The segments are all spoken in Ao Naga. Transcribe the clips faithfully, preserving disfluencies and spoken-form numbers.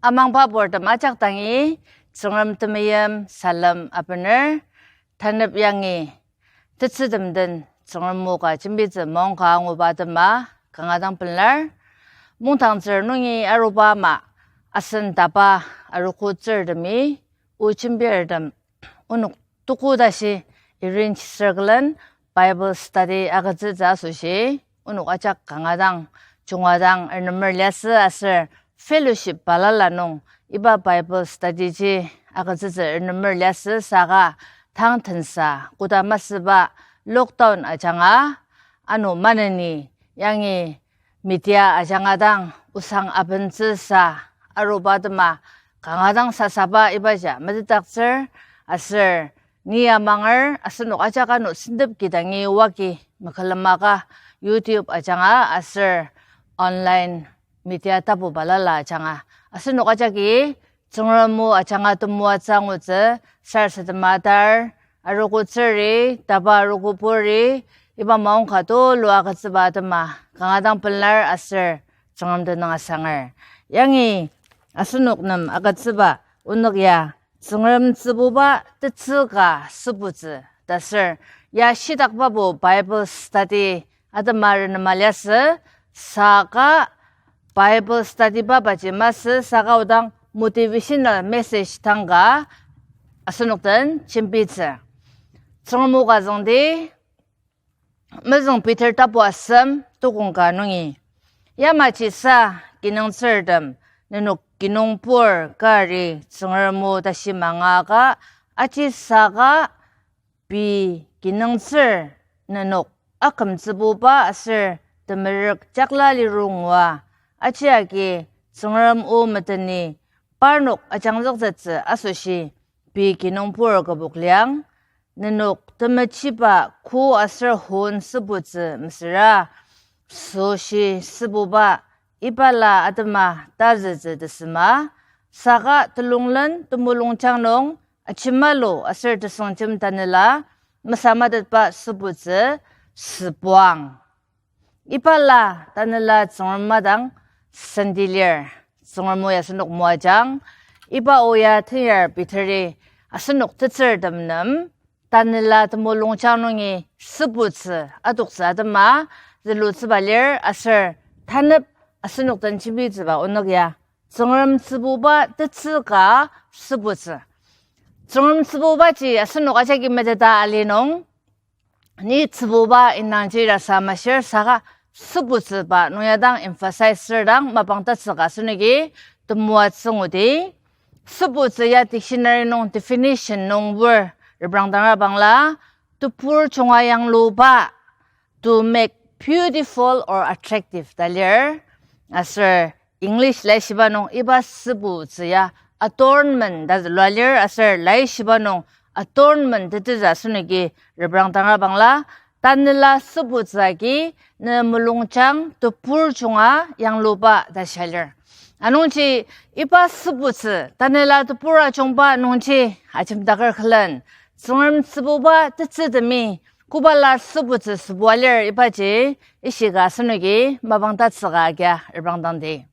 Amangba purtem ajak dangi, Tsüngrem temeim salem abener, tanep yangi, tetsütem den Tsüngrem o ka jembitsü maongka anguba atema kanga dang pelar. Mungdangtsür nungi aruba ama asen taba arogotsürtemi, o jembirtem onok tuku tashi Orange Circle-en Bible study agütsütsü asoshi, onok ajak kanga dang, junga dang ernemer liasü aser fellowship balala nung iba Bible study ji agütsütsü ernemer liasü saka tang tensa koda masüba lockdown ajanga ano maneni yangi media ajanga dang osang abentsüsa aruba atema kanga dang sasaba ibaji metetdaktsür aser ni amanger asenok ajak ano sentep kidangi wagi mekülemaka YouTube ajanga aser online media tapu balala ajanga asenok ajaki Tsüngrem o ajanga temoatsü angutsü sarasadema atar, arogotsüri, taba arogopuri, iba maongka tulu agütsüba atema kanga dang pelar aser Tsüngrem tenüng asanger. Yangi asenok nem agütsüba onok ya Tsüngrem tsübuba tetsü ka sübutsü ta aser ya shitakbabo Bible study atema renema liasü saka Bible study ba baji masü saka odang motivational message tangka asenok den jembitsü. Tsüngrem o ka züngdi, mezüng Peter tapu asem tukong ka nungi, yamaji sa kinungtsürtem, nenok kinungpur kari Tsüngrem o tashi mangaka, aji saka pei kinungtsür nenok akümtsübuba aser temerük jakla liru ngua, aji agi Tsüngrem o meteni parnok ajangzüktettsü asoshi pei kinungpur kübok liang, nenok temechiba ko aser hon sübutsü mesüra, süshi sübuba ibala atema tazütsü tesüma, saka telunglen temulungjang nung achimalu aser tesüngjem tanela mesamatetba sübutsü sübuang. Ibala tanela Tsüngrem madang senti lir, Tsüngrem o ya asenok moajang, iba o ya tenyar Peteri asenok tetsürtem nem, tanela temulungjang nungi sübutsü adoktsü atema zülutsüba lir aser tanep asenok den jembitsüba onok ya, Tsüngrem tsübuba tetsü ka sübutsü. Tsüngrem tsübubaji asenok ajaki meteta ali nung, ni tsübuba indangji rasa mashir saka sübutsüba nung ya dang emphasize sür dang mapang tatsüka asenoki temoatsü ngudi. Sübutsü ya dictionary nung definition nung word reprangdangra bangla, tebur junga yangluba, to make beautiful or attractive ta lir. Aser English laishiba nung iba sübutsü ya adornment ta zülua lir, aser laishiba nung adornment tetezü asenoki reprangdangra bangla, tanela sübutsü agi ne mulungjang tebur junga yangluba ta shia lir. Anungji iba sübutsü tanela tebur ajungba nungji ajemdaker külen, Tsüngrem tsübuba tetsütemi kobala sübutsü sübua lir ibaji ishika asenoki mapang tatsüka agia reprangdangdi.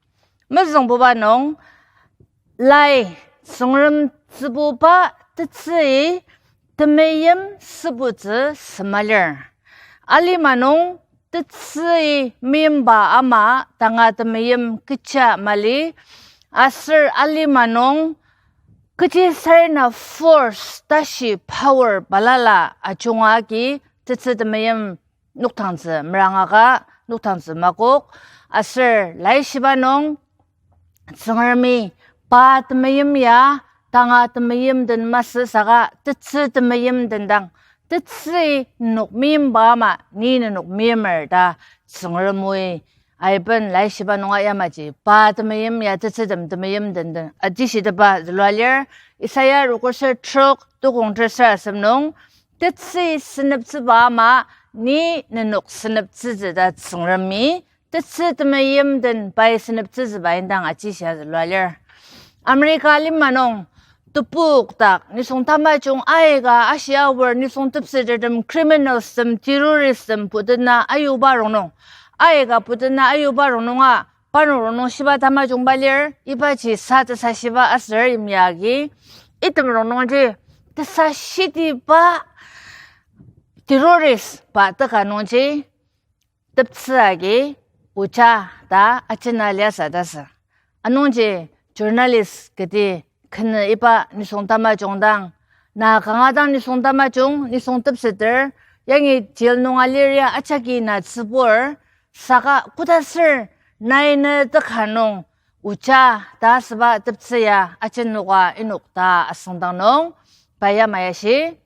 Mezüngbuba nung, lai Tsüngrem tsübuba tetsü-i temeim sübutsü sema lir. Alima nung tetsü-i meimba ama tanga temeim kecha mali, aser alima nung kechi sarena force tashi power balala ajunga agi tetsü temeim nokdangtsü merangaka, nokdangtsü makok, aser laishiba nung Tsüngremi pa temeim ya tanga temeim den masü saka tetsü temeim den dang, tetsü-i nenok meimba ama ni nenok meimer ta Tsüngrem oi aiben laishiba nunga yamaji pa temeim ya tetsütem temeim den den ajishitepa zülua lir. Isaiah rukoser trok tukong teser asem nung, tetsü seneptsüba ama ni nenok seneptsütsü ta Tsüngremi tetsü temeim den pai seneptsütsüba indang ajishia zülua lir. America lima nung tepok dak nisung tamajung aika ashi aor nisung tepsetertem criminals tem terrorist tem putena ayuba rongnung, aika putena ayuba rongnunga Parnok rongnung shiba tamajungba lir, ibaji sa tesashiba aser yimya agi, item rongnungji tesashitiba terrorist ba teka nungji teptsü agi oja ta ajena liasü ta sü. Anungji journalist kati kenü iba nisung tamajung dang, na kanga dang nisung tamajung, nisung tepseter, yangi jail nung alir ya ajaki na tsübur, saka kodaser nai ne teka nung oja ta süba teptsü ya ajenoka inok ta asüngdang nung, pa yamai ashi.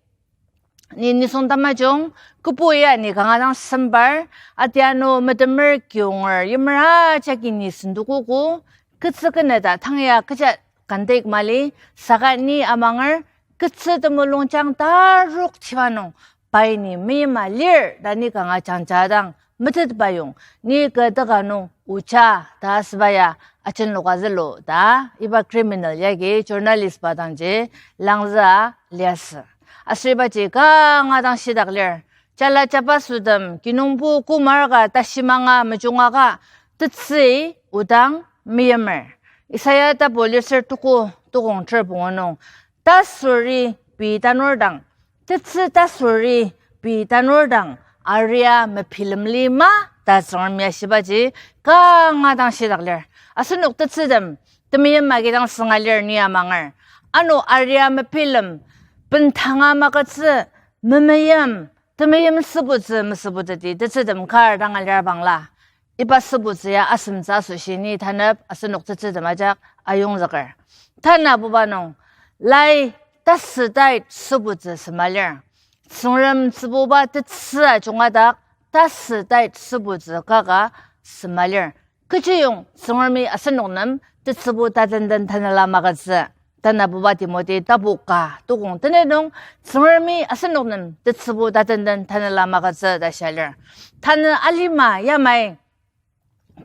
Ni nisung tamajung, kübok ya ni kanga dang sembar, atianu metemer kiyonger yimer ajaki ni sendokogo, ketsü kenü ta tang ya kecha contact mali, saka ni amanger, ketsü temulungjang tarok tiba nung, pai ni meyima lir ta ni kanga jangja dang metetba yong, ni kü teka nung oja ta süba ya ajenoka zülu ta, iba criminal yagi journalist ba dangji langzüa liasü. Aser ibaji kanga dang shitak lir. Jala jabasotem kinungpo koma ka tashimanga mejungaka tetsü odang meyimer. Isaiah tapu liasür tuko tukong ter pungu nung, tasuri pei tanur dang, tetsü tasuri pei tanur dang aria mepilemli ma ta Tsüngrem ya shibaji kanga dang shitak lir. Asenok tetsütem temeim agi dang sünga lir ni amanger. Ano aria mepilem, bendanga magütsü, memeim, temeim sübutsü mesübutsüti tetsütem kar dang alir bangla, iba sübutsü ya asemtsü asoshi ni tanep asenok tetsütem ajak ayongzüker. Tanabuba nung, lai tasütait sübutsü sema lir. Tsüngrem tsübuba tetsü ajunga dak tasütait sübutsü kaka sema lir. Kechiyong Tsüngremi asenok nem tetsübu tatenden tanela magütsü. Tanabuba Timoti tapu ka tukong tenet nung, Tsüngremi asenok nem tetsübu tatenden tanela magütsü ta shia lir. Tanü alima yamai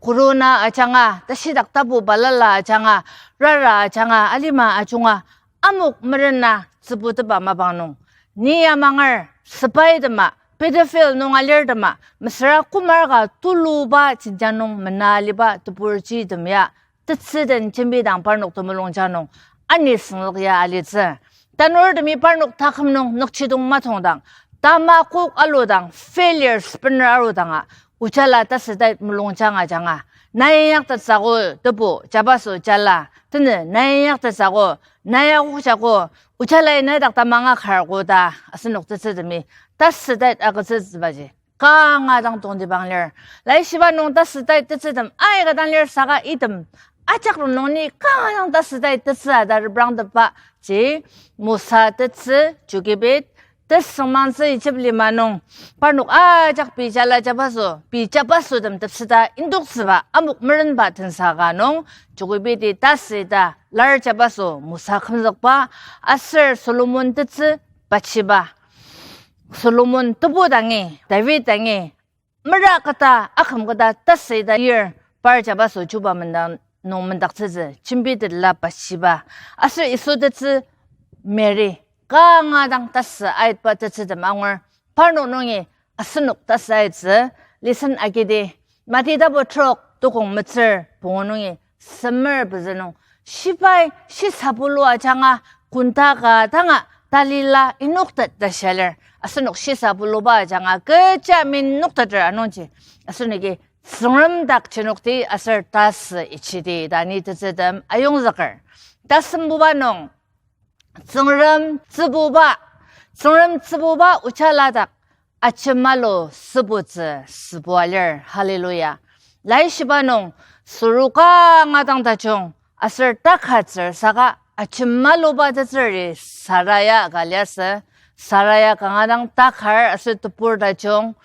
corona ajanga, tashidak tapu balala ajanga, rara ajanga, alima ajunga, amok merena tsübuteba mapang nung, ni amanger, sepaitema, pedophile nung alirtema, mesüra koma ka tuluba jenjang nung mena aliba teburjitem ya, tetsü den jembidang parnok temulungjang nung ani süngzük ya alitsü. Tanurtemi parnok taküm nung nükjidong matongdang, tamakok aludang, failures bener arudanga, ojala tasütait mulungjang ajanga, nai inyaktettsüogo tebu, jabaso jala, tenü nai inyaktettsüogo, nai akokjago, ojalai nai dak tamang akar ko ta asenok tetsütemi tasütait agütsütsübaji kanga dang tongtibang lir. Laishiba nung tasütait tetsütem aika dang lir saka item ajak rongnung ni kanga dang tasütait tetsü ta reprangtepba ji Mosa tetsü, Jokebed, tesüngmangtsü Ijip lima nung, parnok ajak pei jala jabaso, pei jabasotem tepseta indoktsüba amok merenba tensa ka nung, Jokebedi tasüta lar jabaso Mosa kümzükba, aser Solomon tetsü Bathsheba. Solomon tebu dangi, David dangi, mera kata, aküm kata tasüta yir par jabaso chuba mendang nung mendaktsütsü, jembitetla Bathsheba. Aser Yisu tetsü Mary, kanga dang tasü aitba tetsütem angur, parnok nungi asenok tasü aitsü, listen agidi, Mati tapu trok tukong metsür pungu nungi semer pezü nung, shibai shisabulu ajanga, kunda ka tanga talila inoktet ta shia lir. Asenok shisabuluba ajanga kecha minokteter anungji, asenoki Tsüngrem dak jenokti aser tasü ichidi ta ni tetsütem ayongzüker. Tasembuba nung, Tsüngrem tsübuba, Tsüngrem tsübuba ojala dak ajemalu sübutsü sübua lir. Hallelujah. Laishiba nung, sürü kanga dang tajung, aser takatsür saka ajemaluba tetsüri Sara ya ka liasü. Sara ya kanga dang takar aser tebur tajung,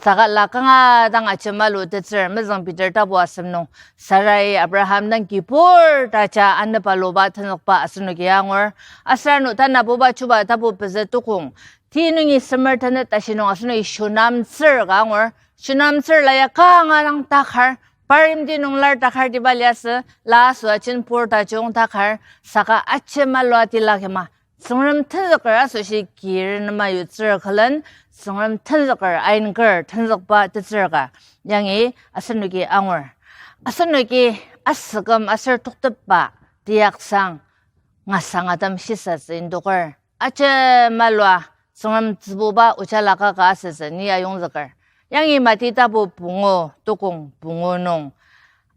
saka la kanga dang ajemalu tetsür. Mezüng Peter tapu asem nung, Sarai Abraham dang kibur taja anepaluba tenzükba asenoki angur. Aser ano tanabuba chuba tapu pezü tukong ti nungi semer tenet tashi nung asenoki shunamtsür ka angur. Shunamtsür la ya kanga dang takar, par yimti nung lar takartiba liasü, la asüa jenpur tajung takar, saka ajemalu atila kima Tsüngrem tenzüker asoshi kirenema yutsür külen, Tsüngrem tenzüker ainker tenzükba tetsür ka yangi asenoki angur. Asenoki asüküm aser toktepba tiyaksang ngasangatem shisatsü indoker. Ajemalua Tsüngrem tsübuba ojala kaka asütsü ni ayongzüker. Yangi Mati tapu pungu, tukong pungu nung,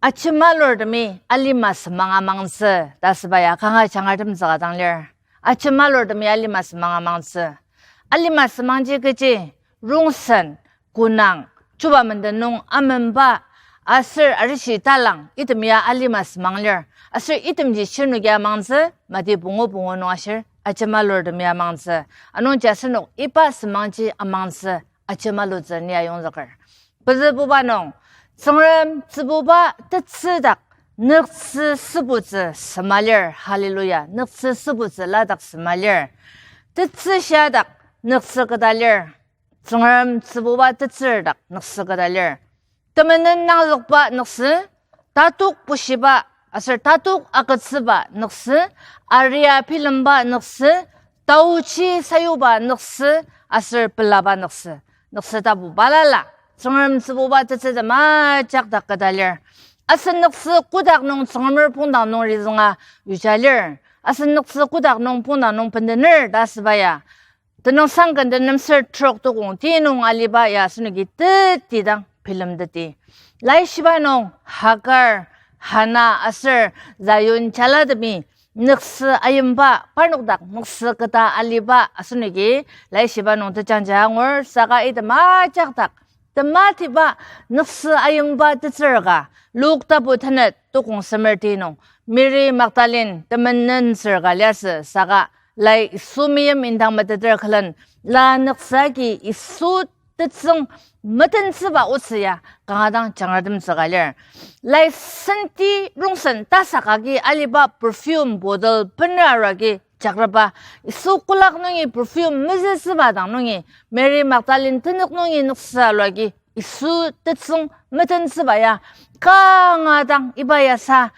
ajemalurtemi alima semang amangtsü ta asüba ya kanga jangartem tsüka dang lir. Ajemalurtemi alima semang amangtsü. Alima semangji kechi, rongsen, kunang, chuba menden nung amenba, aser arishi talang, item ya alima semang lir. Aser itemji shirnoki amangtsü, Mati pungu pungu nung ashir, ajemalurtemi amangtsü. Anungji asenok iba semangji amangtsü, ajemalutsü ni ayongzüker. Pezübuba nung, Tsüngrem tsübuba tetsü dak nüktsü sübutsü sema lir. Hallelujah. Nüktsü sübutsü ladak sema lir. Tetsü shia dak nüktsü keta lir. Tsüngrem tsübuba tetsür dak nüktsü keta lir. Temenen nangzükba nüktsü, tatok bushiba aser tatok agütsüba nüktsü, aria bilemba nüktsü, taochi sayuba nüktsü, aser pelaba nüktsü. Nüktsü tapu balala, Tsüngrem tsübuba tetsütem ajak dak keta lir. Asen nüktsü kotak nung Tsüngremer pongdang nung rizünga yuja lir. Asen nüktsü kotak nung pongdang nung bendener ta asüba ya Tenüngsang ken tenem ser trok tukong ti nung aliba ya asenoki tetidang bilemteti. Laishiba nung Hagar, Hana aser Zion jalatemi nüktsü ayimba, parnok dak nüktsü keta aliba asenoki Laishiba nung tejangja angur, saka item ajak dak tematiba nüktsü ayimba tetsür ka, Luk tapu tenet tukong semer ti nung, Mary Magdalene temenen tsür ka liasü, saka lai Yisu meim indang meteter külen, la nüktsü agi Yisu tetsüng metentsüba otsü ya kanga dang jangratemtsü ka lir. Lai senti rongsen tasak agi aliba perfume bottle bener arua agi jakraba, Yisu kolak nungi perfume mezütsüba dang nungi, Mary Magdalene tenük nungi nüktsü alua agi Yisu tetsüng metentsüba ya kanga dang iba ya sa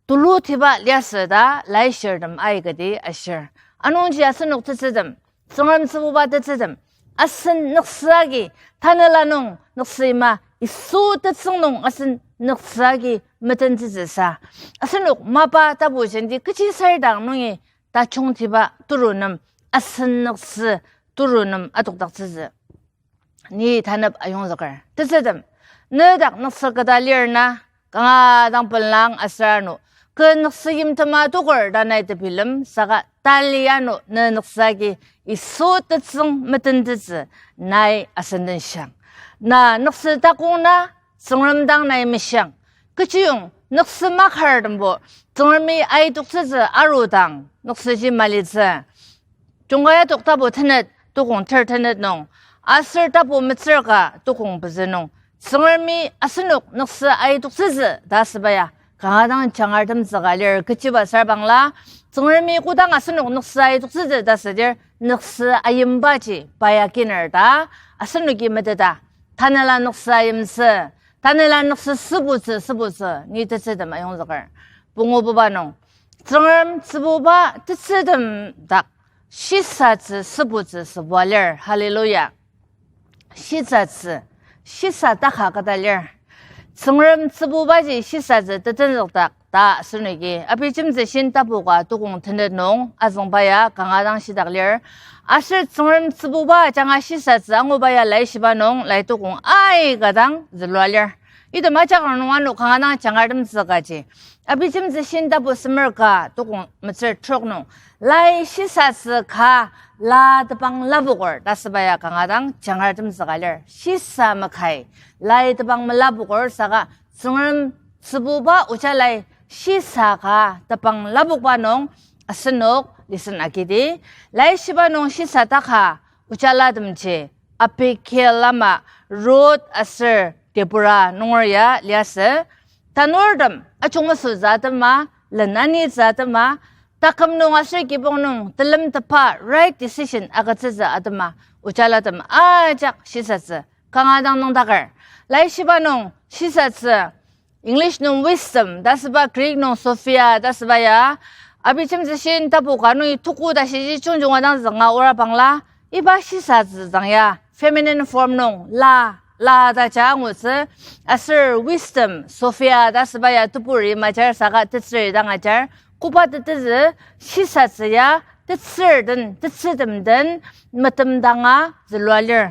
tulutiba liasü ta laishirtem aikati ashir. Anungji asenok tetsütem, Tsüngrem tsübuba tetsütem, asen nüktsü agi, tanela nung nüktsü ima, Yisu tetsüng nung asen nüktsü agi metentsütsüsa, asenok mapa tapu jenti kechi sardang nungi tajungtiba turu nem, asen nüktsü turu nem adokdaktsütsü ni tanep ayongzüker. Tetsütem, nedak nüktsü keta lir na, kanga dang pelang aser ano, kü nüktsü yimtema toker ta nai tebilem, saka tali ano ne nüktsü agi Yisu tetsüng metentettsü nai asenden shiang. Na nüktsü takong na, Tsüngrem dang nai meshiang. Kechiyong nüktsü makartembo Tsüngremi aitoktsütsü arudang nüktsüji malitsü. Jungkayatok tapu tenet tukong ter tenet nung, aser tapu metsür ka tukong pezü nung, Tsüngremi asenok nüktsü aitoktsütsü ta asüba ya kanga dang jangartemtsü ka lir. Kechiba sarbangla, Tsüngremi kodang asenok nüktsü aitoktsütsü ta asüdir, nüktsü ayimbaji pa ya kiner ta asenoki meteta. Tanela nüktsü ayimtsü, tanela nüktsü sübutsü sübutsü ni tetsütem ayongzüker. Pungububa nung, Tsüngrem tsübuba tetsütem dak shisatsü sübutsü sübua lir. Hallelujah. Shisatsü, shisa taka keta lir. Tsüngrem tsübubaji shisatsü tetenzükdak ta asenoki Abijemtsü shin tapu ka tukong tenet nung azüngba ya kanga dang shidak lir. Aser Tsüngrem tsübuba ajanga shisatsü anguba ya Laishiba nung lai tukong aika dang zülua lir. Item ajak nung ano kanga dang jangartemtsü kaji, Abijemtsü shin tapu semer ka tukong metsür trok nung, lai shisatsü ka la tebang lapoker ta asüba ya kanga dang jangartemtsü ka lir. Shisa makai, lai tebang melapoker saka Tsüngrem tsübuba ojalai shisa ka tebang lapokba nung asenok listen agidi. Laishiba nung shisa taka ojalatemji Abigail ama Ruth aser Deborah nunger ya liasü. Tanurtem ajungmesütsü atema, lenanitsü atema, taküm nung aser kibong nung telemtepa right decision agütsütsü atema, ojalatem ajak shisatsü kanga dang nüngdaker. Laishiba nung shisatsü, English nung wisdom ta asüba, Greek nung sophia ta asüba ya, Abijemtsü shin tapu ka nungi tuku ta shiji jungjunga dang zünga ora bangla, iba shisatsü zang ya feminine form nung la la ta ja angutsü, aser wisdom, Sophia ta asüba ya teburi majar saka tetsür dang ajar, koba tetezü shisatsü ya tetsür den, tetsürtem den, metemdanga zülua lir.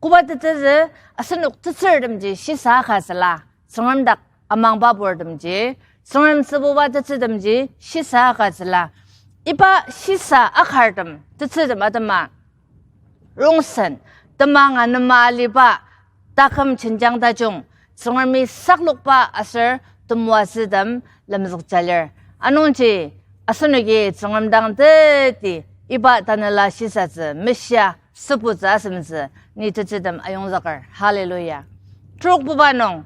Koba tetezü asenok tetsürtemji shisa akatsüla, Tsüngrem dak amangba purtemji, Tsüngrem tsübuba tetsürtemji shisa akatsüla. Iba shisa akartem tetsürtem atema rongsen, temang anema aliba, taküm jenjang tajung, Tsüngremi saklokba aser temoatsütem lemzükja lir. Anungji asenoki Tsüngrem dang teti iba tanela shisatsü meshia sübutsü asemtsü ni tetsürtem ayongzüker. Hallelujah. Trokbuba nung,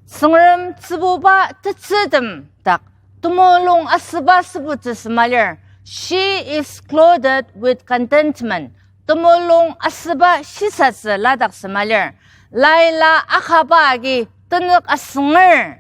Tsüngrem tsübuba tetsürtem dak temulung asüba sübutsü sema lir. She is clothed with contentment. Temulung asüba shisatsü ladak sema lir. Laila akaba agi tenük asünger.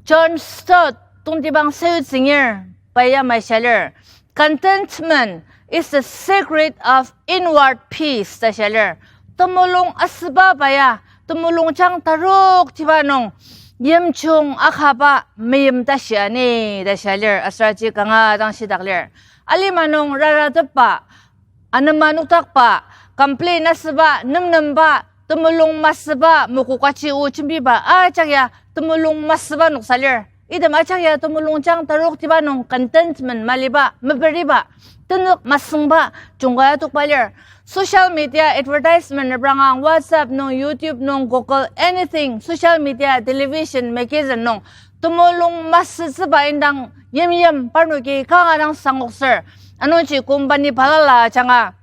John Stott tongtibang sayutsüngir, pa ya mai shia lir, Contentment is the secret of inward peace ta shia lir. Temulung asüba pa ya, temulungjang taroktiba nung yimjung akaba meim tashi ani ta shia lir, aser aji kanga dang shitak lir. Alima nung raratepba, anema nokdakba, complain asüba, nemnemba, temulung masüba, mokokaji o jembiba ajak ya temulung masüba noksa lir. Item ajak ya temulungjang taroktiba nung contentment maliba, meperiba, tenük masüngba, jungka ya tokba lir. Social media advertisement repranga, WhatsApp nung, YouTube nung, Google, anything, social media, television, magazine nung, temulung masütsüba indang yimyim parnoki kanga dang sangokser. Anungji company balala ajanga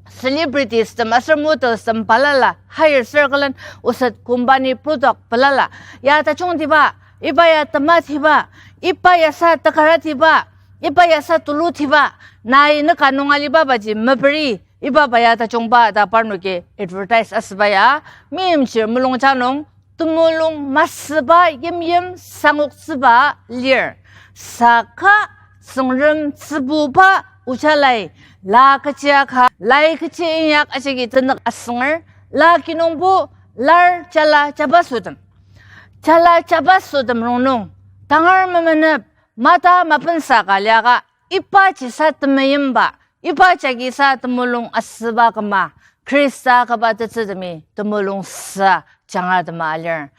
celebrities tem aser models tem balala hire sür külen, oset company product balala ya tajungtiba, iba ya tematiba, iba ya sa tekaratiba, iba ya sa tulutiba, nai nüka nung aliba baji meperi, iba pa ya tajungba ta parnoki advertise asüba ya, meimchir mulungjang nung temulung masüba yimyim sangoktsüba lir. Saka Tsüngrem tsübuba ojalai, la kechi aka, lai kechi inyak ajagi tenük asünger, la kinungbo, lar jala jabasotem. Jala jabasotem rongnung, tangar memenep, mata mapensa ka liaka, iba jisa temeimba, iba jagisa temulung asüba küma, Khrista küba tetsürtemi temulung sa jangatema alir.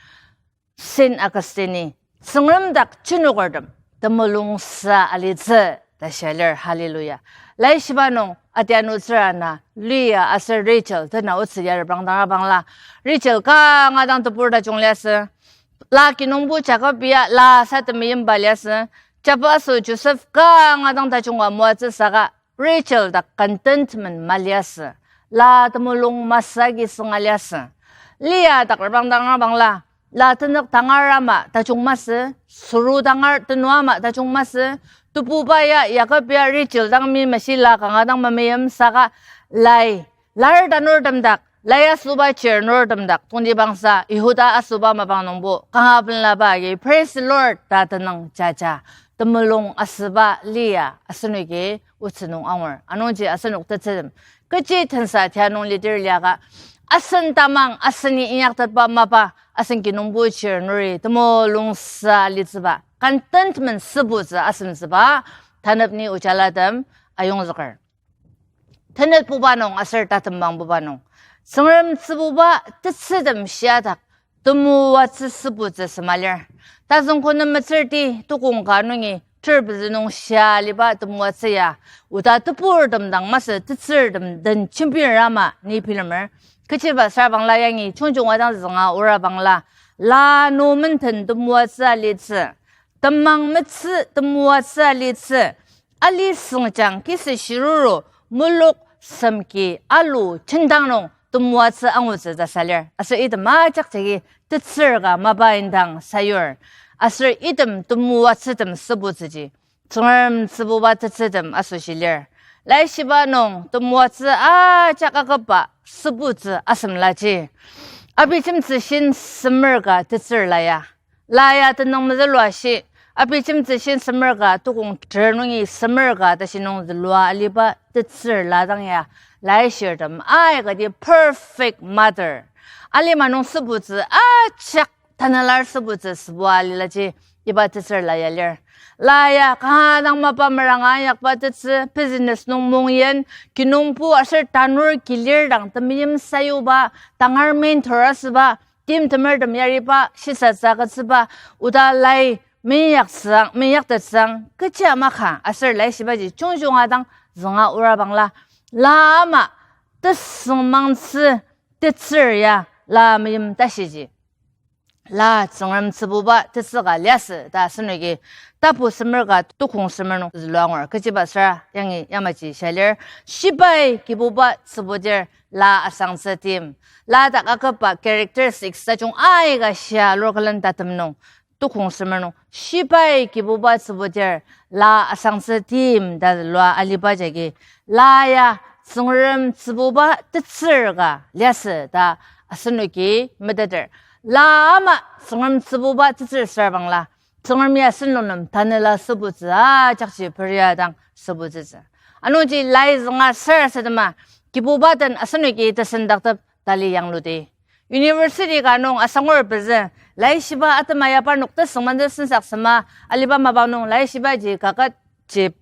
Saint Augustine-i, Tsüngrem dak jenokertem temulung sa alitsü ta shia lir. Hallelujah. Laishiba nung atianu tsürana Leah aser Rachel tena otsü ya reprangdang abangla, Rachel kanga dang tebur tajung liasü. La kinungbo Jacob ya la sa temeimba liasü. Jabaso Joseph kanga dang tajunga moatsü saka Rachel dak contentment maliasü. La temulung masü agi sünga liasü. Leah dak reprangdang abangla, la tenük tangar ama tajung masü, suru tangar tenua ama tajung masü, tebuba ya Jacob ya Rachel dang memeshi la kanga dang memeim saka lai, lar tanurtem dak, lai asoba chir nurtem dak, tongtibangsa Yihuda asoba mapang nungbo kanga pelenlaba agi, Praise the Lord ta tenüng jaja. Temulung asüba lia asenoki otsü nung angur. Anungji asenok tetsürtem kechi tensa tia nung lidir liaka, asen tamang aseni inyaktetba mapa, asen kinungbo chir nuri temulung sa litsüba, contentment sübutsü asemtsüba, tanep ni ojalatem ayongzüker. Tenetbuba nung aser tatembangbuba nung, Tsüngrem tsübuba tetsürtem shiadak temoatsü sübutsü sema lir. Tazüngko nemetsürti tukong ka nungi ter pezü nung shia aliba temoatsü ya, oda teburtem dang masü tetsürtem den jembir ama ni bilemer. Kechiba sür bangla yangi jungjunga dang zünga ora bangla, la no menden temoatsü alitsü, temang metsü temoatsü alitsü, ali süngjang kisü shiruru, muluk semki alu jendang nung temoatsü angutsü ta sa lir. Aser item ajak jagi tetsür ka mapa indang sayur. Aser item temoatsütem sübutsüji Tsüngrem tsübuba tetsürtem asoshi lir. Laishiba nung temoatsü ajak akaba sübutsü asemlaji, Abijemtsü shin semer ka tetsür la ya. La ya tenüng mezülua shi, Abijemtsü shin semer ka tukong ter nungi semer ka tashi nung zülua aliba tetsür la dang ya, laishirtem aikati perfect mother. Alima nung sübutsü ajak, tanela sübutsü sübua alilaji iba tetsür la ya lir. La ya kanga dang mapa meranga inyakba tetsü, business nung mongyen, kinungpo aser tanur kilir dang temeim sayuba, tangar mentor asüba, timtemertem yariba, shisatsü agütsüba, oda lai meinyaktsüang, meinyaktettsüang, kechi maka aser laishibaji jungjunga dang zünga ora bangla, la ama tesüngmangtsü tetsür ya la meim tashiji, la Tsüngrem tsübuba tetsü ka liasü ta asenoki Tapu semer ka Tukong semer nung zülua angur. Kechiba süra yangi yamaji shia lir, shibai Kibuba tsübudir la asangtsü tim. La dak aküba characteristics tajung aika shia lur külen tatem nung, Tukong semer nung shibai Kibuba tsübudir la asangtsü tim ta lua aliba jagi, la ya Tsüngrem tsübuba tetsür ka liasü ta asenoki meteter. La ama Tsüngrem tsübuba tetsür süra bangla, Tsüngremi asen nung nem tanela sübutsü ajakji peria dang sübutsütsü. Anungji lai zünga sarasadema, Kibuba den asenoki tesendaktep tali yangludi. University ka nung asangur pezü, laishiba atema ya parnok tesüngmangtsü sensaksema, aliba mapang nung laishibaji kaketji,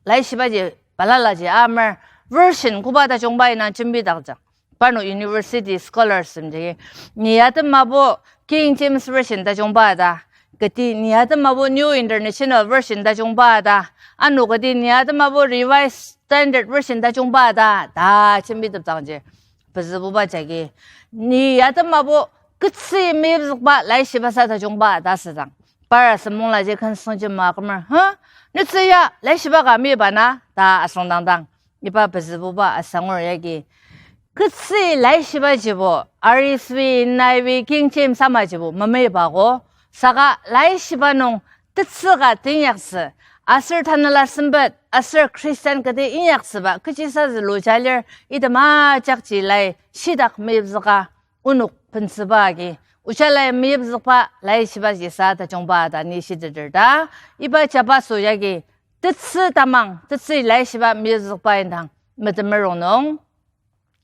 laishibaji balalaji amer, version koba tajungba indang jembidakjang. Parnok university scholars temji, ni atemabo King James Version tajungba ta, kati ni atemabo New International Version tajungba ta, ano kati ni atemabo Revised Standard Version tajungba ta, ta jembitepdangji. Pezübuba jagi, ni atemabo ketsü meyipzükba laishibasa tajungba ta asüdang, par asem munglaji ken süngjema kümer, huh? Netsü ya laishiba ka meyipa na? ta asüngdangdang, iba pezübuba asangur yagi, ketsü laishibajibo, R S V, N I V, King James amajibo memeyipako, saka laishiba nung tetsü ka teinyaktsü, aser tanela sempet, aser Christian kati inyaktsüba kechisa züluja lir, item ajakji lai shitak meyipzüka, onok pensüba agi, oja lai meyipzükba laishibaji sa tajungba ta ni shiteter ta, iba jabaso yagi, tetsü tamang, tetsü laishiba meyipzükba indang metemer rongnung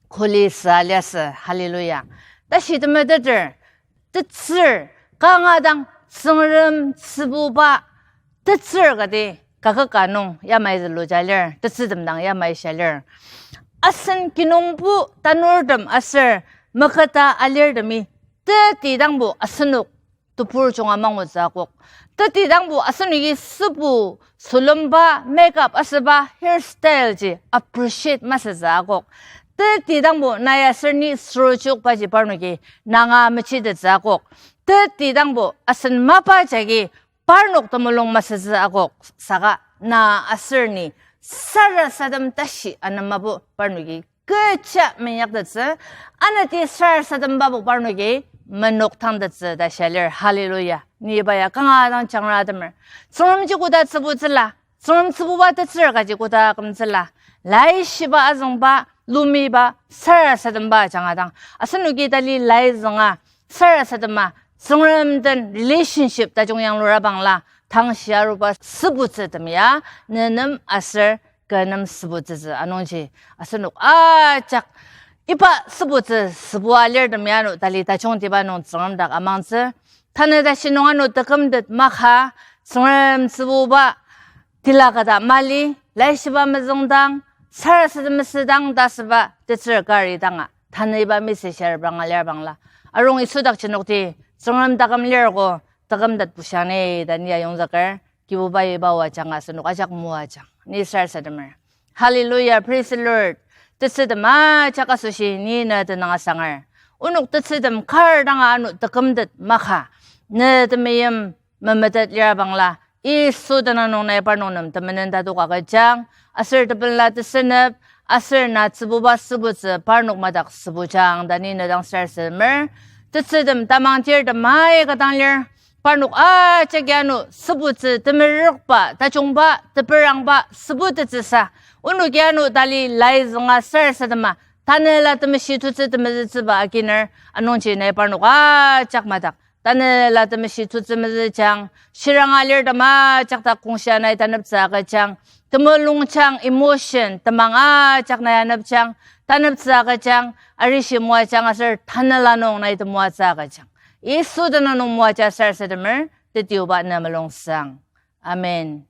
kuli sa liasü. Hallelujah. Tashi temeteter, tetsür, kanga dang Tsüngrem tsübuba tetsür kati kaküka nung yamai züluja lir, tetsütem dang yamai shia lir. Asen kinungpo tanurtem aser meketa alirtemi, tetidangbo asenok tebur junga mangutsü akok. Tetidangbo asenoki sübu, sülemba, makeup asüba, hairstyle ji appreciate masütsü akok. Tetidangbo nai aser ni sürchokbaji parnoki nanga mechitettsü akok. Tetidangbo asen mapa jagi parnok temulung masütsü akok. Saka na aser ni sarasadem tashi anemabo parnoki kecha meinyaktettsü, anati sarasadembabo parnoki menok tangtettsü ta shia lir. Hallelujah. Ni iba ya kanga dang jangra atemer. Tsüngremji koda tsübutsüla, Tsüngrem tsübuba tetsür kaji koda kümtsüla, laishiba azüngba, lumiba, sarasademba ajanga dang asenoki tali lai zünga sarasadema, Tsüngrem den relationship tajung yanglura bangla, tangshi aruba sübutsütem ya ne nem aser kü nem sübutsütsü. Anungji asenok ajak iba sübutsü sübua lirtem ya ano tali tajungtiba nung Tsüngrem dak amangtsü. Tanü tashi nung ano tekümtet maka, Tsüngrem tsübuba tila kata mali, laishiba mezüngdang, sarasadem mesüdang ta asüba tetsür kari danga tanü iba message aribang alir bangla, arung Yisu dak jenokti Tsüngrem taküm lirko, takümtet bushang ni ta ni ayongzüker, Kibubai iba o ajanga asenok ajak moajang. Ni sarasademer. Hallelujah, praise the Lord. Tetsütem ajak asoshi ni ne tenüng asanger. Onok tetsütem kar danga ano tekümtet maka, ne temeim memetet lira bangla, Yisu tenüng nung nai parnok nem temenen tatok agüjang, aser tepela tesünep, aser na tsübuba sübutsü parnok madak sübujang ta ni ne dang sarasademer. Tetsütem tamang tirtem aika dang lir, parnok ajaki ano sübutsü temerükba, tajungba, teperangba sübutettsüsa, onoki ano tali lai zünga sarasadema, tanela temeshi tutsü temezütsüba akiner, anungji nai parnok ajak madak Tanela Temeshi tutsü mezüjang, shirang alir tema jakta kongshia nai taneptsü agüjang, temulungjang emotion temang ajak nai anepjang, taneptsü agüjang, arishi moajang aser tanela nung nai temoatsü agüjang. Yisu tenüng nung moaja sarasademer, tetiba ne mulungsang. Amen.